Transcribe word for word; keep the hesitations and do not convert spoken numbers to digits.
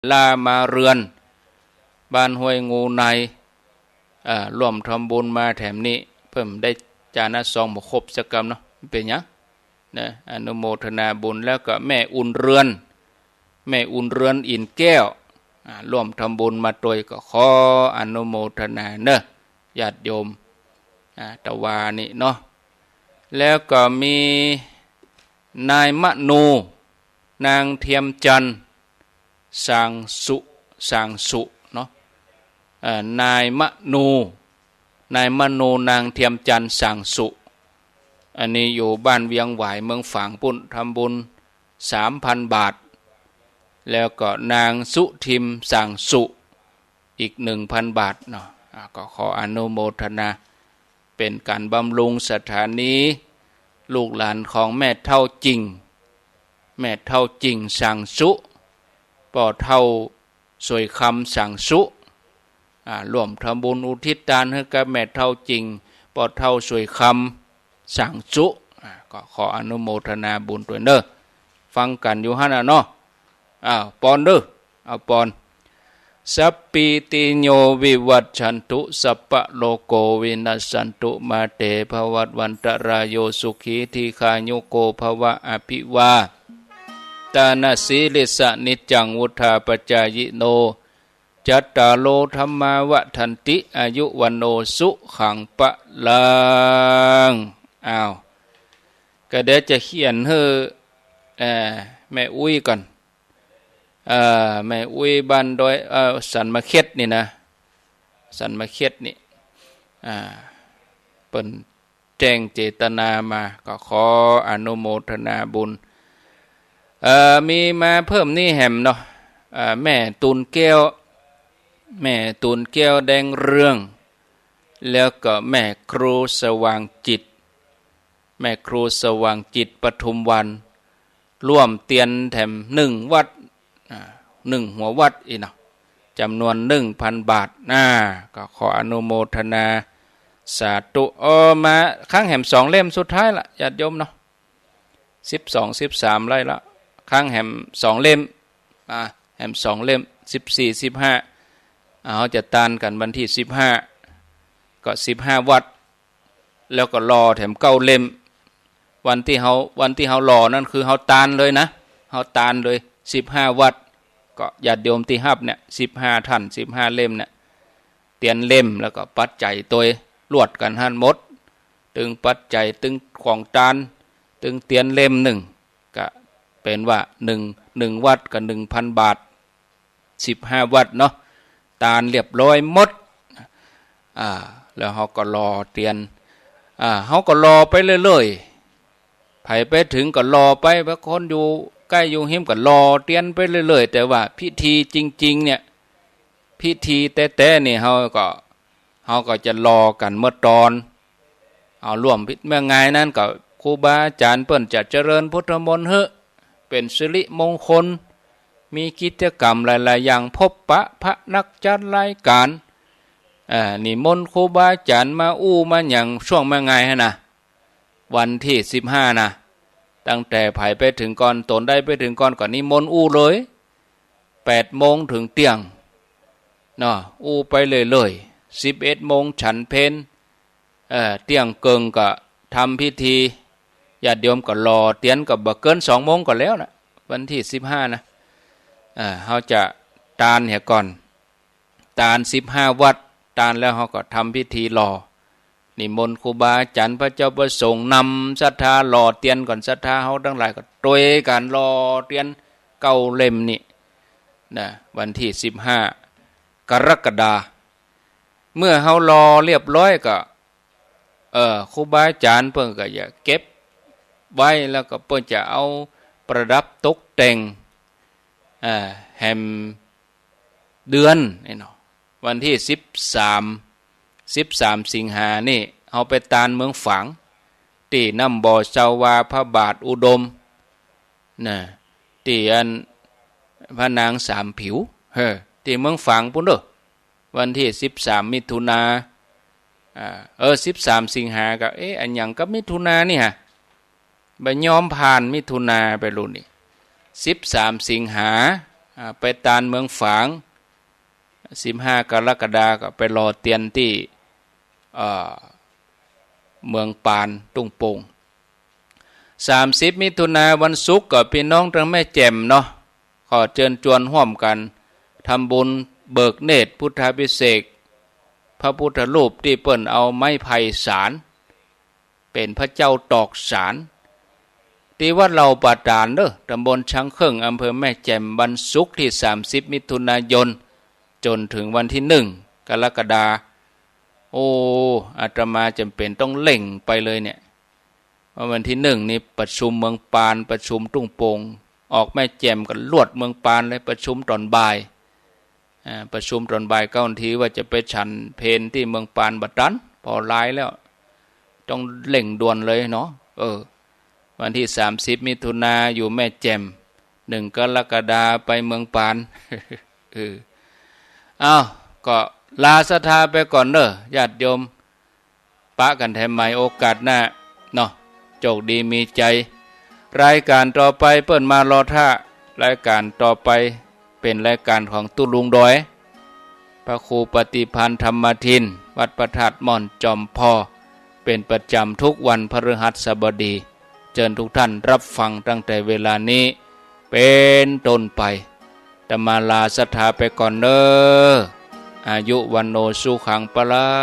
ลามาเรือน บ้านห้วยงูใน เอ่อ ร่วมทำบุญมาแถมนี้ เปิ้นได้จานะซองบ่ครบสักกำเนาะ บ่เป๋นหยัง นะ อนุโมทนาบุญ แล้วก็แม่อุ่นเรือน แม่อุ่นเรือน อินแก้ว อ่า ร่วมทำบุญมาตวย ก็ขออนุโมทนาเนาะ ญาติโยม อ่า ตะวานี้เนาะ แล้วก็มีนายมโน นางเทียมจันทร์ สางสุ สางสุเนาะ เอ่อ นายมโน นายมโน นางเทียมจันทร์ สางสุ อันนี้อยู่บ้านเวียงหวาย เมืองฝางปุ้น ทำบุญสามพันบาท แล้วก็นางสุทิม สางสุ อีกหนึ่งพันบาทเนาะ อ่า ก็ขออนุโมทนา เป๋นก๋านบำรุงสถานี ลูกหลานของแม่เฒ่าจิ่ง แม่เฒ่าจิ่ง สางสุ ป้อเฒ่าสวยคำ สางสุ อ่า ร่วมทำบุญอุทิศตานหื้อกับแม่เฒ่าจิ่ง ป้อเฒ่าสวยคำ สางสุ อ่า ก็ขออนุโมทนาบุญตวยเนาะ ฟังกั๋นอยู่หั้นน่ะเนาะ อ้าว ปอนเด้อ เอาปอน สัพพีติโยวิวัชชันตุ สัพพะโรโกวินัสสันตุ มาเตภวัตวันตะราโย สุขีทีฆายุโกภวะ อภิวาทานะสีลิสสะ นิจจังวุฑาปจายิโน จัตตาโรธัมมาวัฑฒันติ อายุวัณโณสุขังพลัง อ้าว ก็เดี๋ยวจะเขียนหื้อ เอ่อ แม่อุ๊ยก่อน เอ่อ แม่อุ๊ยบ้านดอย เอ่อ สันมะเข็ดนี่นะ สันมะเข็ดนี่ อ่า เปิ้นแจ้งเจตนามา ก็ขออนุโมทนาบุญ เอ่อ มีมาเพิ่มนี่แหมเนาะ เอ่อ แม่ตูนแก้ว แม่ตูนแก้ว แดงเรือง แล้วก็แม่ครูสว่างจิต แม่ครูสว่างจิต ปทุมวัน ร่วมเตียนแถมหนึ่งวัตต์ อ่า หนึ่งหัววัตต์อี้เนาะ จ๋ำนวนหนึ่งพันบาท อ่า ก็ขออนุโมทนา สาธุ เออ มา ค้างแหมสองเล่มสุดท้ายละ ญาติโยมเนาะ สิบสอง สิบสาม ไล่ละ ค้างแหมสองเล่ม อ่า แหมสองเล่ม สิบสี่ สิบห้า อ่า เฮาจะตานกั๋นวันตี้สิบห้า ก็สิบห้าวัตต์ แล้วก็หล่อแถมเก้าเล่ม วันตี้เฮา วันตี้เฮาหล่อนั้นคือเฮาตานเลยนะ เฮาตานเลย สิบห้าวัตต์ ก็ญาติโยมตี้ฮับเนี่ย สิบห้าท่าน สิบห้าเล่มเนี่ย เตียนเล่ม แล้วก็ปัจไจยตวย รวมกั๋นหั้นหมด ตึงปัจไจย ตึงของตาน ตึงเตียนเล่มนึ่ง ก็เป๋นว่าหนึ่ง หนึ่งวัตต์ก็หนึ่งพันบาท สิบห้าวัตต์เนาะ ตานเรียบร้อยหมด อ่า แล้วเฮาก็หล่อเตียน อ่า เฮาก็หล่อไปเรื่อยๆ ใผไปเถิงก็หล่อไป บางคนอยู่ใก้อยู่ฮิมก็หล่อเตียนไปเรื่อยๆ แต่ว่าพิธีจริงๆ เนี่ย พิธีแต๊ๆ นี่เฮาก็ เฮาก็จะหล่อกั๋นเมื่อตอน เอาร่วมพิธีเมื่องายนั้นก็ครูบาอาจ๋ารย์เปิ้นจะเจริญพุทธมนต์หื้อ เป๋นสิริมงคล มีกิจกรรมหลายๆ อย่าง พบปะพระนักจัดรายการ เอ่อ นิมนต์ครูบาอาจ๋ารย์มาอู้มาหยังช่วงเมื่องายหั้นนะ วันตี้สิบห้านะ ตั้งแต่ใผไปเถิงก่อน ตนใดไปเถิงก่อนก็นิมนต์อู้เลย แปดโมงเถิงเตี้ยง เนาะ อู้ไปเรื่อยๆ สิบเอ็ดโมงฉันเพล เอ่อ เตี้ยงเกิ่งก็ทำพิธี ญาติโยมก็หล่อเตียน ก็บ่เกินสองโมงก็แล้วนะ วันตี้สิบห้านะ เอ่อ เฮาจะตานเหียก่อน ตานสิบห้าวัตต์ ตานแล้วเฮาก็ทำพิธีหล่อ นิมนต์ครูบาอาจ๋ารย์ พระเจ้าพระสงฆ์นำศรัทธาหล่อเตียนก่อน ศรัทธาเฮาตังหลายก็ตวยกั๋นหล่อเตียนเก้าเล่มนี่นะ วันตี้สิบห้ากรกฎา เมื่อเฮาหล่อเรียบร้อยก็ เอ่อ ครูบาอาจ๋ารย์เปิ้นก็จะเก็บไว้ แล้วก็เปิ้นจะเอาประดับตกแต่ง เอ่อ แหมเดือนนี่เนาะ วันตี้สิบสาม สิบสามสิงหานี่ เฮาไปตานเมืองฝาง ตี้น้ำบ่อเจ้าวา พระบาทอุดม นะ ตี้อันพระนางสามผิว เฮ้อ ตี้เมืองฝางปุ้นเด้อ วันตี้สิบสามมิถุนา อ่า เออ สิบสามสิงหาก็ เอ๊ะ อะหยังกับมิถุนานี่หะ บ่ยอมผ่านมิถุนาไปลูกนี่ สิบสามสิงหา อ่า ไปตานเมืองฝาง สิบห้ากรกฎาก็ไปหล่อเตียนตี้ เอ่อ เมืองปานตุ้งโป่ง สามสิบมิถุนาวันศุกร์ก็ปี้น้องตางแม่แจ่มเนาะ ขอเจิญจวนฮ่วมกั๋นทำบุญเบิกเนตรพุทธาภิเษก พระพุทธรูปตี้เปิ้นเอาไม้ไผ่สาน เป๋นพระเจ้าตอกสาน ตี้วัดเหล่าป่าตาดเน่อ ตำบลช้างเคิ่ง อำเภอแม่แจ่ม วันศุกร์ตี้สามสิบมิถุนายน จ๋นเถิงวันตี้หนึ่งกรกฎา โอ้ อาตมาจ๋ำเป๋นต้องเร่งไปเลยเนี่ย เพราะวันตี้หนึ่งนี่ประชุมเมืองปาน ประชุมตุ้งโป่ง ออกแม่แจ่มก็ลวดเมืองปานเลย ประชุมต๋อนบ่าย อ่า ประชุมต๋อนบ่ายเก้านาทีว่าจะไปฉันเพลตี้เมืองปานบ่ตัน ผ่อลายแล้ว ต้องเร่งด่วนเลยเนาะ เออ วันตี้สามสิบมิถุนาอยู่แม่แจ่ม หนึ่งกรกฎาไปเมืองปาน เออ อ้าว ก็ลาศรัทธาไปก่อนเน่อ ญาติโยม ปะกั๋นแถมใหม่โอกาสหน้าเนาะ โจคดีมีใจ๋ รายก๋านต่อไปเปิ้นมารอถ้า รายก๋านต่อไปเป๋นรายก๋านของตุ๊ลุงดอย พระครูปฏิภาณธรรมทิน วัดพระธาตุม่อนจอมพอ เป๋นประจ๋ำทุกวันพฤหัสบดี เจิญทุกท่านรับฟังตั้งแต่เวลานี้เป๋นต้นไป อาตมาลาศรัทธาไปก่อนเน่อ อายุวัณโณสุขังพลัง